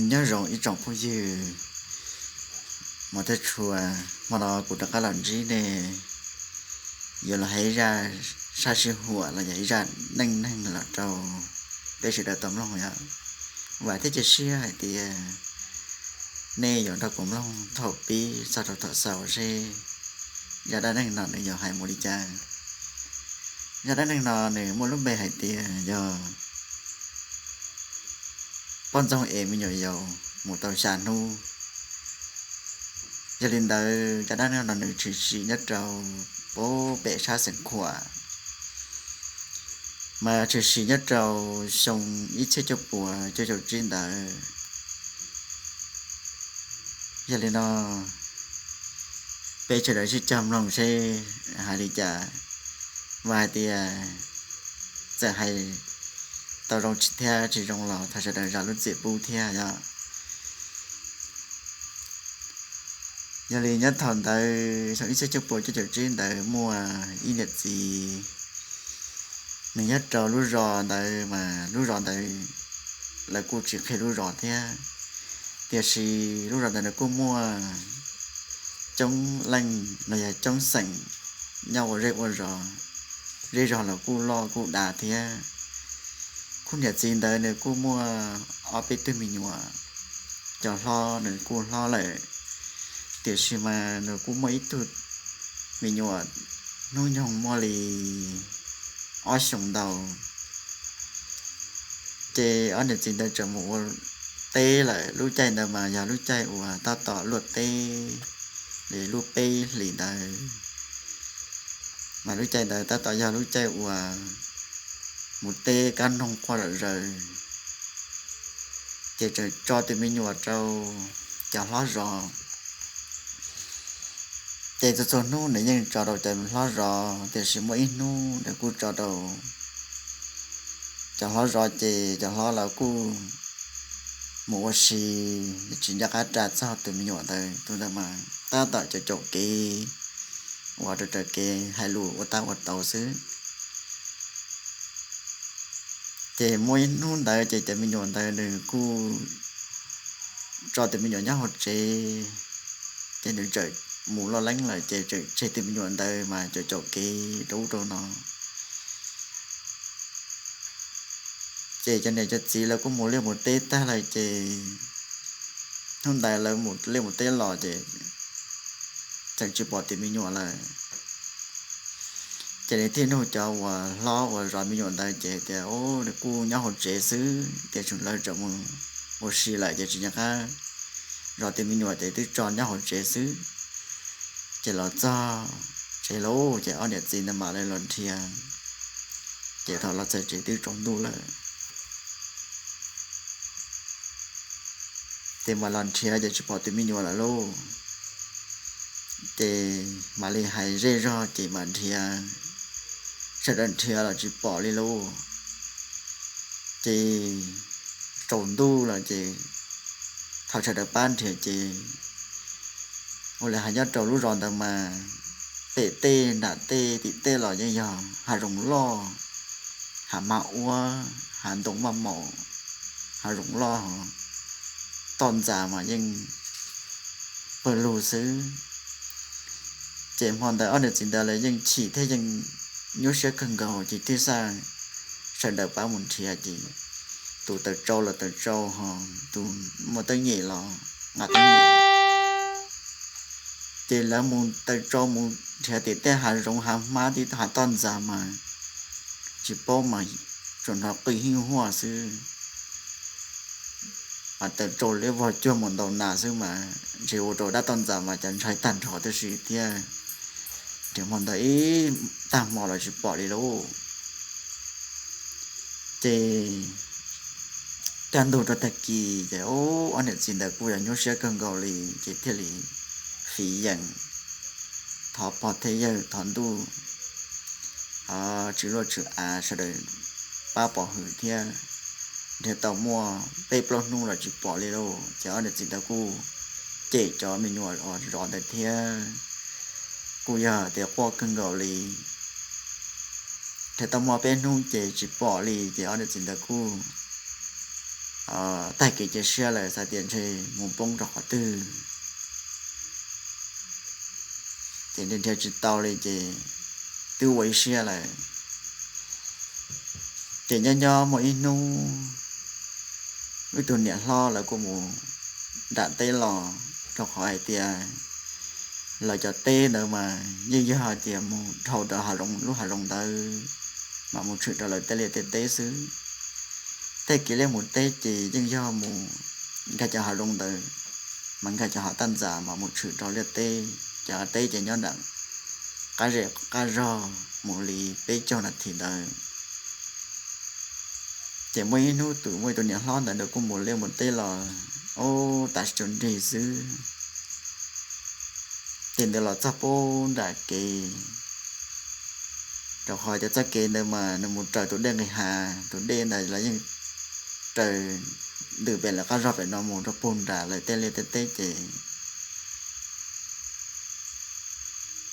Nyob zoo ib tsoom phooj ywg, mas thiab tshua, hmo no kuv rov qab los ntsib nej, yuav los hais ib zaj sab sij huam los yog ib zaj neej neeg los rau peb sawv daws tau mloog yom. Vam thiab cia siab hais tias nej yuav nrog kuv mloog thaum pib txog rau thaum xaus seb zaj dab neeg no nws yuav hais mus li cas. Zaj dab neeg no nws muaj lub npe hais tias yog poj ntxoog es me nyuam yaus mus tau xya hnub. Yog li ntawd zaj dab neeg no nws tshwm sim nyob rau pem sab Xeev Khuam, mas tshwm sim nyob rau xyoo ib txhiab cuaj puas cuaj caum tsib ntawd. Yog li no, peb sawv daws sib cog mloog seb hais li cas, mas hais tias txawm hais tau zoo tsis thiab tsis zoo los thov sawv daws zam lub txim pub thiab yom. Yog li nyob thaum ntawd xyoo ib txhiab cuaj puas cuaj caum tsib ntawd muaj ib niam txiv, nws nyob rau lub zos ntawd mas lub zos ntawd lawv kuj tsis qhia lub zos thiab, tiam sis lub zos ntawd nws kuj muaj coob leej los yog coob xeem nyob ua zej ua zos, zej zos los kuj loj kuj dav thiab. Khub niam txiv ntawd nws kuj muaj ob peb tug me nyuam, cov hlob nws kuj hlob lawm, tiam sis mas nws kuj muaj ib tug me nyuam hnub nyoog muaj li ob xyoos ntau. Ces ob niam txiv ntawd tseem mus ua teb lawm, lub caij ntawd mas yog lub caij uas tab tom luaj teb li lub peb hlis ntawd, mas lub caij ntawd tab tom yog lub caij uas mus teb kab noog quaj zom zaws, ces tseem tso tus me nyuam rau cov hlob zov. Ces txhua txhua hnub nws yeej tso rau cov hlob zov, tiam sis muaj ib hnub nws kuj tso rau cov hlob zov ces cov hlob los kuj mus ua si, tsis nco qab ras txog tus me nyuam ntawd. Tus ntawd mas tab tom caum caum kev, ua raws raws kev hais lus ua tab ua tau xwb. Ces muaj ib hnub ntawd ces cov me nyuam ntawd nws kuj tso tus me nyuam nyob hauv tsev, ces nws txawm mus loj leeb lawm ces txawm tseg tus me nyuam ntawd mas caum caum kev rau ub rau no. Ces cov niam cov txiv lawv kuj mus liaj mus teb tag lawm ces hnub ntawd lawv mus liaj mus teb los ces tseem tsis pom tus me nyuam lawm. Ces nws thiaj nug cov uas hlob uas zov me nyuam ntawd ces tias, Nws kuj nyob hauv tsev xwb, tiam sis lawv tseem mus ua si lawm ces tsis nco qab zov tus me nyuam ces twb tso nyob hauv tsev xwb. Ces los txog tsev lauj, ces ob niam txiv ntawd mam li los nrhiav, ces thaum los txog tsev twb tsaus ntuj lawm. Ces mam los nrhiav ces tsis pom tus me nyuam lawm lauj. Ces mam li hais zej zog ces mam nrhiav, sawv daws nrhiav los tsis pom li lauj. Ces tsaus ntuj lawm ces thaum sawv daws pab nrhiav ces ua li hais nyob rau lub zos ntawd mas pem tej nram tej tim tej los yeej yog hav zoov loj, hav mab uab, hav ntoo maj maum, hav zoov loj, toj ntxas mas yeej pawg lug xwb. Ces hmo ntawd ob niam txiv ntawd lawv yeej chim thiab yeej nyuaj siab kawg nkaus ces thiaj xaj sawv daws pab mus nrhiav ces tus taws tsau los taws tsau ho tus muaj teeb nyem los nqa teeb nyem. Ces lawv mus taws tsau mus nrhiav tim tej hav zoov hav hmab tim hav toj ntxas mas tsis paub mas tsuas hnov qw hib huaj xwb. Mas taws tsau liab vog cuag mus ntaus nas xwb mas ntshe ua rau dab toj ntxas mas cas ntshai tag nrho tib si thiab. Ces hmo ntawd ib tag hmo los tsis pom li lauj. Ces kaj ntug rau tag kis ces ob niam txiv ntawd kuj yog nyuaj siab kawg nkaus li ces thiaj li fiv yeem thov pog thiab yawg thov ntuj, thov tswv luaj tswv av sawv daws pab pov hwm thiab. Nrhiav tau muaj peb plaub hnub los tsis pom li lauj ces ob niam txiv ntawd kuj cem cov me nyuam uas zov ntawd thiab, kuj yog tias quaj kawg nkaus li. Nrhiav tau muaj peb hnub ces tsis pom li ces ob niam txiv ntawd kuj tag kev cia siab lawm xav tias ntshe mus poob rau qhov twg, ces nrhiav tsis tau li ces twb ua ib siab lawm. Ces nyob nyob muaj ib hnub, wb tus niam hlob lawv kuj mus nram teb los, rau qhov hais tias lawv cov teb ntawd mas yeej yog hais tias mus dhau rau lub hav zoov ntawd, mas mus tshwm rau lawv tej liaj tej teb xwb. Tej kev liaj mus teb ces yeej yog mus nkag cov hav zoov ntawd, mas nkag cov hav taj ntxas mas mus tshwm rau liaj teb. Cov teb ces nyob nram qab zej qab zog mus li peb caug nas this ntawd. Ces muaj ib hnub tus, muaj ib tus niam hlob ntawd nws kuj mus liaj mus teb los, ub, tas tsuas nrig xwb, ces ntawd los txog pub nram kev, rau qhov cov txoj kev ntawd mas nws mus raws tus dej nqis hav, tus dej ntawd los yeej raws ntws pem lawv qab zog pem no mus rau pug nram lawv tej liaj tej teb ces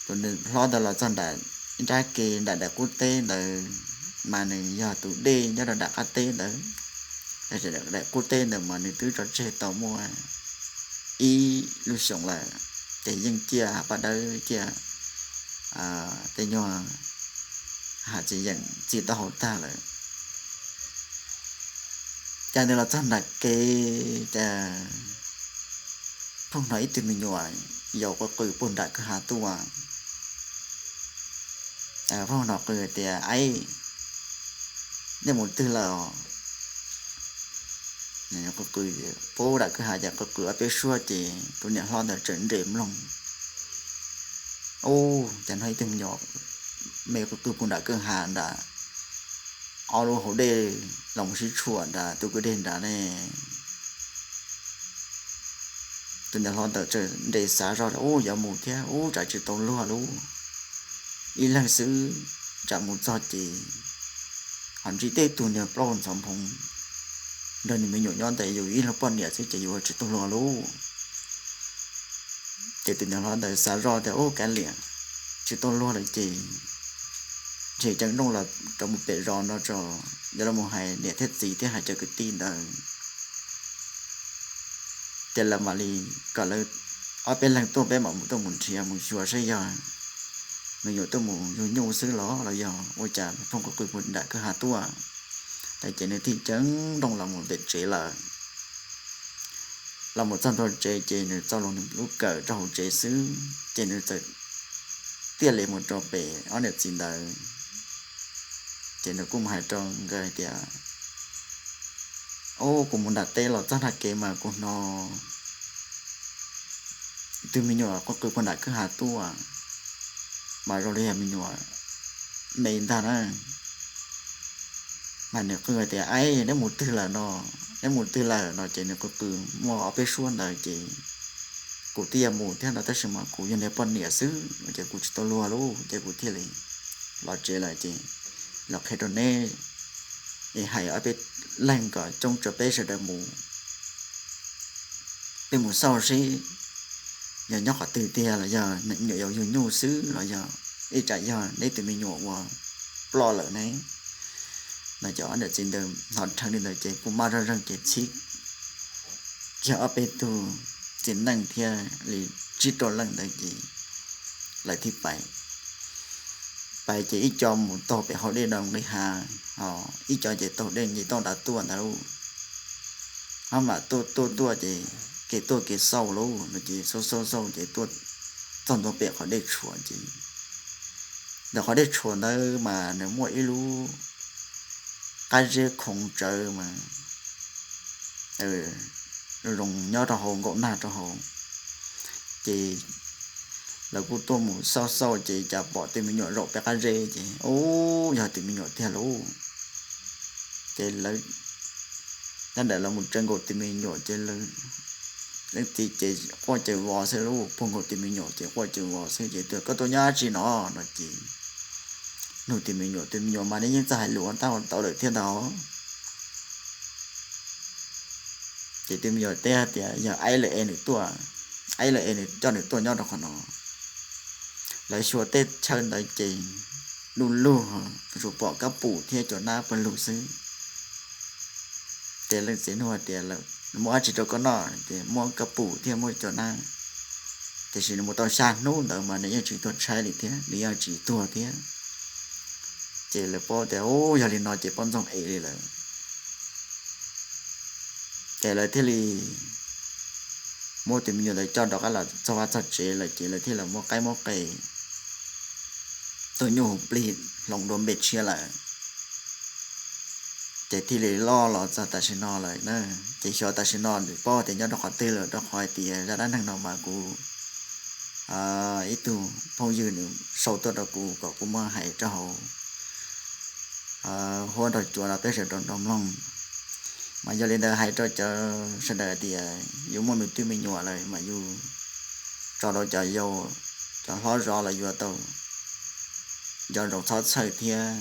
tus niam hlob ntawd los txog nram nrab kev nram daim qub teb ntawd, mas nws yog tus dej nyob rau nram qab teb ntawd. Daim qub teb ntawd mas nws twb tso tseg tau muaj ib lub xyoos lawm, ces yeej ciaj paj dawb ciaj tej nyuag hav txiv yeem txij taub hau tag lawm. Cas nws los txog nram kev cas pheej hnov ib tug me nyuam yaus qw qw puag nram kwj ha tuaj. Pheej hnov qw tias, Aib, nej mus twg lawm os? Qw qw puag nram kwj ha ces qw qw ob peb suab ces tus niam hlob ntawd txawm nres mloog. Ub, cas hnov ib tug me nyuam me qw qw puag nram kwj ha nrad, ob lub hauv dej los mus sib tshuam nrad, tus kwj deg nrad ne. Tus niam hlob ntawd txawm nres xav zoj, Ub, yuav mus thiab, ub, tsam tsis tau luag lauj, ib leeg xwb tsam mus txog ces ho ntsib tej tug niag plaub ntxhov nphoo nrog nws me nyuam nyob ntawm yus ib leeg poj niam xwb ces yuav tsis tau luag lauj. Ces tus niam hlob ntawd xav zoj tias, Ub, kav liam, tsis tau luag lawm ces ntshe ceev nrooj los rau mus pem zos no tso, yuav los mus hais niam thiab txiv thiab hais cov kwv tij ntawd, ces lawv mam li kom lawv ob peb leeg tuaj, peb mam mus tuaj mus nrhiav mus xyuas saib yog me nyuam tuaj mus yug nyuj xwb los los yog ua cas pheej qw qw puag nram kwj ha tuaj. Ces nws thiaj ceev nrooj los mus pem tsev lawm. Los mus txog ntua tsev ces nws txo los nws lub kawm rau hauv tsev xwb ces nws txawm tiaj li mus rau pem ob niam txiv ntawd. Ces nws kuj mus hais rau nkawd hais tias, Ub, kuv mus nram teb los txog nram kev mas kuv hnov tus me nyuam qw qw puag nram kwj ha tuaj, mas zoo li yog me nyuam me ntag na. Mas nws qw hais tias, Aib, neb mus twg lawm no? Neb mus twg lawm no? Ces nws qw qw muaj ob peb suab ntawd ces, Kuv twb yuav mus thiab no tab sis mas kuv yog niag poj niam xwb ces kuv tsis tau luag lauj, ces kuv thiaj li los tsev lawm ces los qhia rau neb es hais ob peb leeg kom coob tso peb sawv daws mus, peb mus xauj seb yog nyob qhov twg tiag los yog me nyuam yuav yug nyuj xwb los yog ib tsam yog neb tus me nyuam ua ploj lawm ne. No ces ob niam txiv ntawd hnov dheev li ntawd ces kuj maj zog zeeg ces txhib kiag ob peb tug txiv neej thiab li tsib rau leej ntawd ces lawv thiaj pais. Pais ces ib co mus taug pem hauv dej no nqis hav, ib co ces taug dej nce toj nrad tuaj ntag lauj. Ho mam tuaj tuaj tuaj ces kev tuaj kev xauj lauj no ces xauj xauj xauj ces tuaj txog ntua pem qhov dej tshuam ces ntawm qhov dej tshuam ntawd mas nws muaj ib lub qab zeb khoov tsawv mas zoo nyob rau hauv nkaum nag rau hauv. Ces lawv kuj tuaj mus xauj xauj ces cas pom tus me nyuam zaum pem qab zeb ces ub, yog tus me nyuam tiag lauj. Ces lawv nyob ntawm lawv mus tsawv nkaus tus me nyuam ces leej txiv ces quaj caws vos xwb lauj, puag nkaus tus me nyuam ces quaj caws vos xwb ces tias, Koj tuaj nyob dab tsi no? No ces nug tus me nyuam, tus me nyuam mas nws yeej txawj hais lus ua tab ua tau lawm thiab ntag. Ces tus me nyuam teb hais tias yog aib lawm es nws tuaj, aib lawm es nws coj nws tuaj nyob rau qhov no. Lawv xyuas tej chaw ntawd ces du lug, tsuas pom kab pum thiab cov nab pawg lug xwb. Ces leej txiv nug hais tias, muab dab tsi rau koj noj? Ces muab kab pum thiab muab cua nab. Tiam sis nws mus tau xya hnub ntawd mas nws yeej tsis tuag tshaib li thiab, nws yeej tsis tuag thiab. Ces lawv paub tias, u, yog li no ces poj ntxoog ev li lawm. Ces lawv thiaj li muab tus me nyuam ntawd coj rov qab los txog vaj txog tsev lawm, ces lawv thiaj li muab qaib muab qe, tus nyuj hu plig hloov dua npe tshiab lawm. Ces thiaj li loj los txog tam sim no lawm na. Ces xyov tam sim no nws paub tias nyob rau qhov twg lawm, rau qhov hais tias zaj dab neeg no mas kuv ib tug phooj ywg nws sau tuaj rau kuv kom kuv muab hais rau hauv huab nraug cua no peb sawv daws tau mloog. Mas yog li ntawd hais rau cov sawv daws tias yus muaj me tub me nyuam lawm mas yus tso rau cov yau, cov hlob zov los yuav tau nco ntsoov txhob txhawj thiab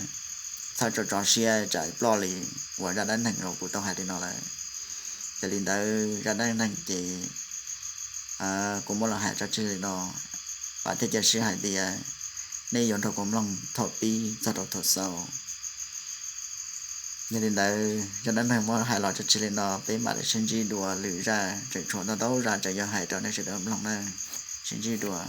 txhob tso tso siab tsam ploj li uas zaj dab neeg uas kuv tau hais li no lawm. Yog li ntawd zaj dab neeg ces kuv muab los hais tso tseg li no, vam thiab cia siab hais tias nej yuav nrog kuv mloog thaum pib txog rau thaum xaus. Yog li ntawd zaj dab neeg muab hais los tso tseg li no, peb mam li sib ntsib dua lwm zaj, tseem tshuav ntau ntau zaj tseem yuav hais rau nej sawv daws mloog na. Sib ntsib dua.